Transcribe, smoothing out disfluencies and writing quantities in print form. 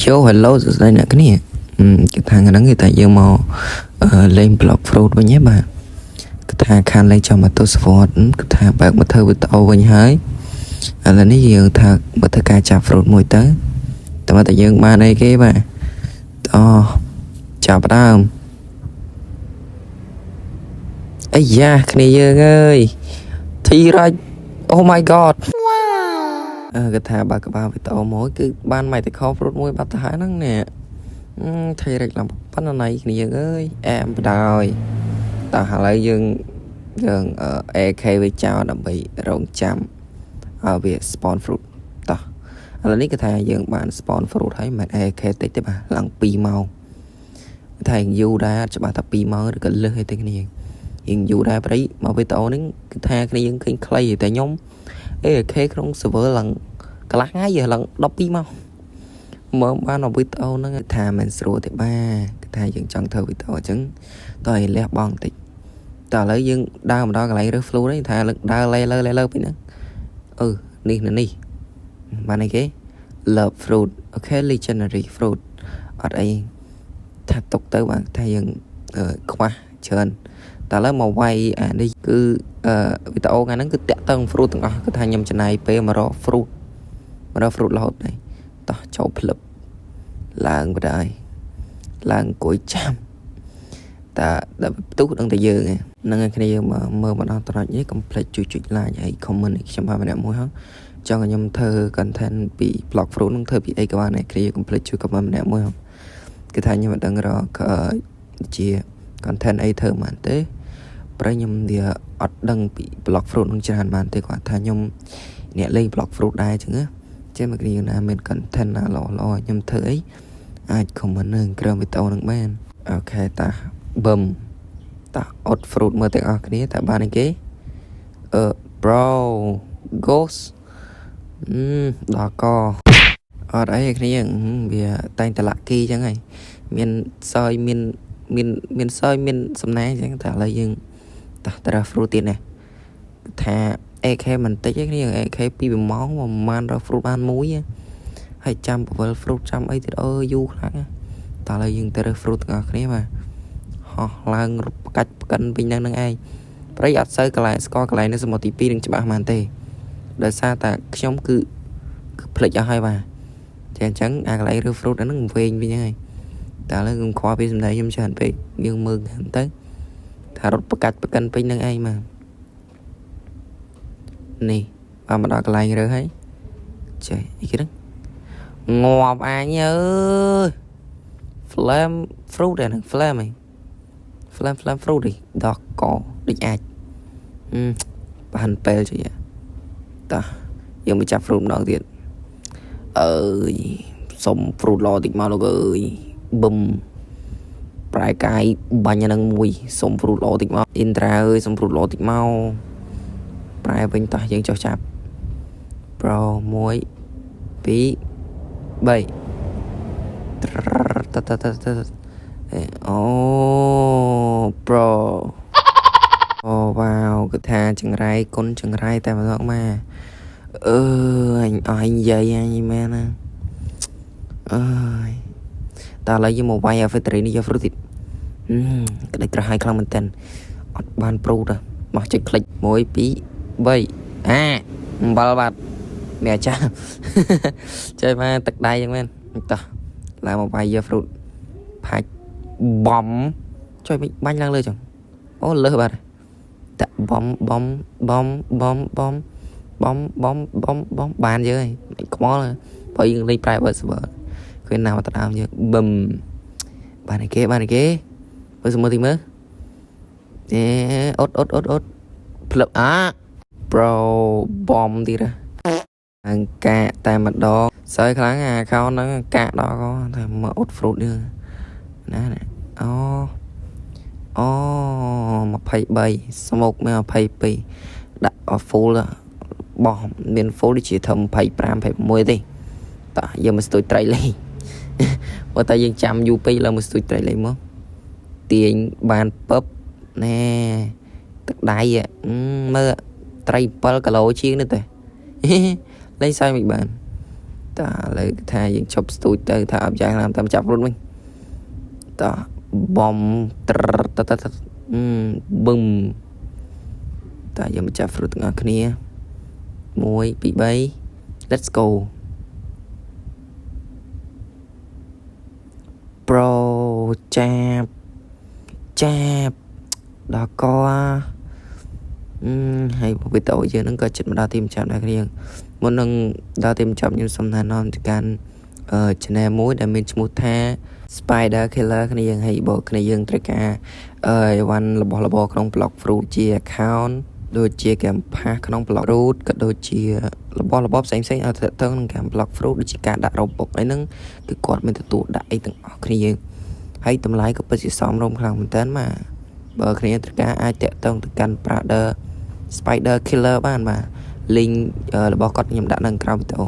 Yo hello សួស្តីអ្នកគ្នាគេថាថ្ងៃហ្នឹងគេថាយើងមកលេង Blox Fruit វិញហ៎បាទគឺថាខានលេងចំមកទសវត្សគឺថាបើកមកធ្វើវីដេអូវិញហើយឥឡូវនេះយើងថាមកធ្វើការចាប់ fruit មួយទៅតែមកតែយើងបានអីគេបាទអូចាប់ផ្ដើមអាយ៉ាគ្នាយើងអើយ T-Rex Oh my God អឺគេថាបើក្បាលវីដេអូមួយគឺបាន mythical fruit មួយបាត់ទៅហើយហ្នឹងនេះ T-Rex ឡើងប៉ុណ្ណាណៃគ្នាយើងអើយអែមបដ ாய் តោះឥឡូវយើងយើងអឺ AK វាចោលដើម្បីរងចាំឲ្យវា spawn fruit តោះឥឡូវនេះគេថាយើងបាន spawn fruit ហើយមិនមែន AK តិចទេបាទឡើង2ម៉ោងគេថាយូរដែរអត់ច្បាស់ថា2ម៉ោងឬក៏លើសអីទេគ្នាយើងយូរដែរប្រៃមកវីដេអូនេះគឺថាគ្នាយើងឃើញខ្លីតែខ្ញុំ AFK ក្នុង server ឡើងកន្លះថ្ងៃឡើង12ម៉ោងមើលបានវីដេអូហ្នឹងថាមិនស្រួលទេបាទគឺថាយើងចង់ធ្វើវីដេអូអញ្ចឹងតើឲ្យលះបង់បន្តិចតើឥឡូវយើងដើរមកដល់កន្លែងរើស fruit នេះថាលើកដើរលេលើលេលើពីហ្នឹងអឺនេះនៅនេះបានអីគេ love fruit OK legendary fruit អត់អីថាຕົកទៅបាទថាយើងខ្វះច្រើនតែឥឡូវមកវាយអានេះគឺអឺវីដេអូថ្ងៃហ្នឹងគឺតាក់តឹង fruit ទាំងអស់គឺថាខ្ញុំចំណាយពេលមករក fruit មករក fruit រហូតដែរតោះចូលភ្លឹបឡើងបដ ாய் ឡើងអង្គុយចាំតែដល់ផ្ទុះដឹងតែយើងឯងហ្នឹងហើយគ្នាយើងមកមើលមកដល់ត្រង់នេះកុំភ្លេចជួយចុច like ហើយ comment ឲ្យខ្ញុំបានម្នាក់មួយហ៎ចង់ឲ្យខ្ញុំធ្វើ content ពី Blox Fruit នឹងធ្វើពីអីក៏បានដែរគ្នាកុំភ្លេចជួយ comment ម្នាក់មួយហ៎គឺថាខ្ញុំមិនដឹងរកជា content អីធ្វើបានទេប្រហែលខ្ញុំវាអត់ដឹងពី Blox Fruit នឹងច្រើនបានទេគាត់ថាខ្ញុំអ្នកលេង Blox Fruit ដែរអញ្ចឹងណាចេះមកគ្នាណាមាន content ណាល្អល្អខ្ញុំធ្វើអីអាច comment នៅក្រោមវីដេអូនឹងបាន OK តាបឹមតាអត់ fruit មើលទាំងអស់គ្នាតើបានអីគេអឺ bro ghost អឺដល់កអត់អីគ្នាវាតែងតលាក់គីចឹងហើយមានសយមានមានមានសយមានសំណាងចឹងតែឥឡូវយើងតោះទៅរក fruit ទៀតនេះថា AK មិនតិចទេគ្នា AK 2ម៉ោងប្រហែលរក fruit បានមួយហើយចាំពវល់ fruit ចាំអីទៀតអើយូរខ្លាំងតើឥឡូវយើងទៅរើស fruit ទាំងអស់គ្នាបាទហោះឡើងរត់ផ្កាច់ផ្កិនវិញនឹងនឹងឯងព្រៃអត់សូវកន្លែងស្គាល់កន្លែងនៅសមុទ្រទី2នឹងច្បាស់ហ្មងទេដោយសារតែខ្ញុំគឺគឺភ្លេចអស់ហើយបាទតែអញ្ចឹងអាកន្លែងរើស fruit ហ្នឹងវែងវិញហើយតែឥឡូវខ្ញុំខ្វល់ពីសម្ដីខ្ញុំច្រើនពេកយើងមើលទៅថារត់ផ្កាច់ផ្កិនពេញនឹងឯងបាទនេះបានមកដល់កន្លែងរើសហើយចេះអីគេហ្នឹងងាប់អញអើយ flame fruit ហ្នឹង flame ហី flame flame fruit នេះដោះកដូចអាចបានពេលជួយតោះយើងមកចាប់ fruit ម្ដងទៀតអើយសុំ fruit ល្អតិចមកលោកអើយបឹមប្រែកាយបាញ់អានឹងមួយសុំ fruit ល្អតិចមកអ៊ីនត្រាអើយសុំ fruit ល្អតិចមកប្រែវិញតោះយើងចុះចាប់ bro 1 2 3តតតតអូ bro អូវ៉ាវគឺថាចង្រៃគុណចង្រៃតែម្ដងមកអឺអញអញនិយាយអញមែនណាអើយតើឥឡូវយើងមកវាយអា factory នេះយក fruit ទៀតក្តិចក្រហាយខ្លាំងមែនតើអត់បាន fruit ទេមកចុច click 1 2 3អាអំបិលបាត់មានអាចារ្យ ចេះមកទឹកដៃចឹងមែនតោះឡើងមកវាយយក fruit ផាច់បំចុយបាញ់ឡើងលើចឹងអូលើសបាត់តាបំបំបំបំបំបំបំបំបំបានយើងហើយមិនខ្វល់ព្រោះយើងលេង private server ឃើញណាមកតាមយើងបឹមបានអីគេបានអីគេមើលសមើលទីមើលអេអត់អត់អត់អត់ផ្លឹបអា bro បំទៀតហ៎អង្កាកតែម្ដងសើខ្លាំងអាខោហ្នឹងកាកដល់ក៏តែមកអត់ fruit នេះណាអូអូ23ស្មោកមាន22ដាក់ full បោះមាន full ដូចជាធ្វើ25 26ទេតោះយើងមកស្ទួយត្រីលេងបើតែយើងចាំយូរពេកឡើងមកស្ទួយត្រីលេងមកទាញបានពឹបណែទឹកដៃមើលត្រី7គីឡូជាងនេះទេលេងសើចមិនបាន តើឥឡូវថាយើងឈប់ស្ទូចទៅថាអត់យ៉ាងណាតាមចាប់ fruit វិញតោះបំត្រតតតបឹមតើយើងមកចាប់ fruit ទាំងអស់គ្នា1 2 3 let's go bro ចាប់ចាប់ដល់កអឺហើយវីដេអូយើងហ្នឹងក៏ចិត្តមកដល់ទីបញ្ចប់ដែរគ្នាមុននឹងដល់ទីបញ្ចប់ខ្ញុំសូមណែនាំទៅកាន់អឺ channel មួយដែលមានឈ្មោះថា Spider Killer គ្នាយើងហើយបើគ្នាយើងត្រូវការអឺអីវ៉ាន់របស់របរក្នុង Blox Fruit ជា account ដូចជា game pass ក្នុង Blox Fruit ក៏ដូចជារបស់របរផ្សេងផ្សេងឲ្យទាក់ទងនឹង game Blox Fruit ដូចជាការដាក់ Robux អីហ្នឹងគឺគាត់មានទទួលដាក់អីទាំងអស់គ្នាយើងហើយតម្លៃក៏ពិតជាសមរម្យខ្លាំងមែនតើបាទបើគ្នាត្រូវការអាចទាក់ទងទៅកាន់ Brother Spider Killer បានបាទ link របស់គាត់ខ្ញុំដាក់នៅក្រោមវីដេអូ។